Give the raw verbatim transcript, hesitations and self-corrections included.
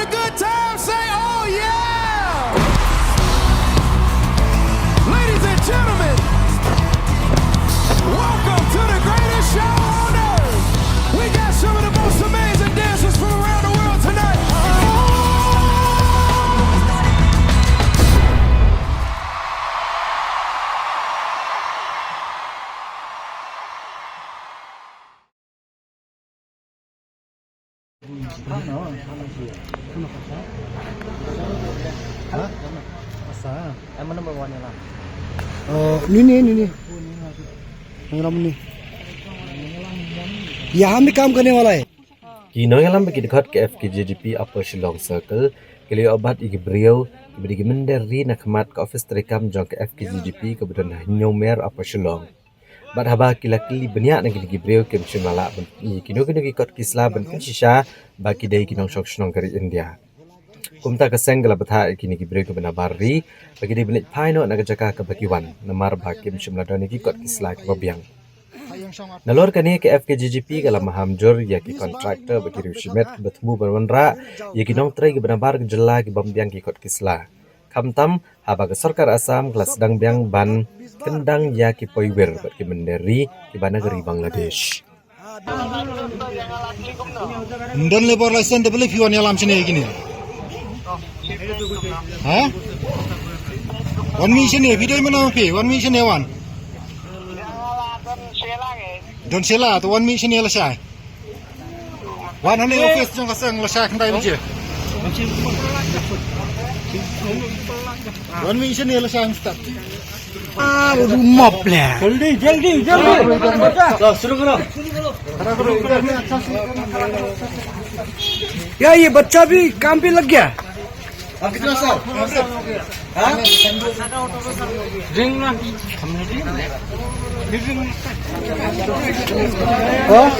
A good time, say, "Oh, yeah!" Ladies and gentlemen, welcome to the greatest show on earth. We got some of the most amazing dancers from around the world tonight. यहाँ भी काम करने वाला है। Ki nongïalam bad ki dkhot ka F K G G P Upper Shillong Circle ki la ïoh bat ïa ki briew kiba dei ki mynder ri na khmat ka ophis treikam jong ka F K G G P kaba don ha Hynñiewmer, Upper Shillong. Bad haba ki la kylli bniah na kine ki briew kim shym la lah ban ïoh ïa kino kino ki kot ki sla ban pynshisha ba ki dei ki nongshong shnong ka ri India. Kumta ka seng ka la bthah ïa kine ki briew kiba nabar ri ba ki dei ban leit phai noh na ka jaka kaba ki wan namar ba kim shym la don ïa ki kot ki sla kiba biang. Nalor kane ka F K G G P ka la maham jur ïa ki contractor bad ki riew shimet kiba thmu ban wanrah ïa ki nongtrei kiba nabar ka jylla ki bym biang ki kot ki sla. Khamtam haba ka sorkar Assam ka la sdang biang ban kyndang ïa ki poiwir bad ki mynder ri kiba na ka ri Bangladesh. Ym don labour license te balei phi wan ïalam shane ïa kine? Ha? Wan mih shane, phi dei mano phi? Wan mih shane wan. Don Sheila, to wan mih shane lashai. Wan hangne office jong ka seng lashai khyndai baje. Wan mih shane lashai mynstep. Ah, वो तो मॉप ले। जल्दी, जल्दी, जल्दी। चलो, शुरू करो। क्या ये बच्चा भी काम पे लग गया? अब कितना साल? हाँ? रिंग ना। हाँ?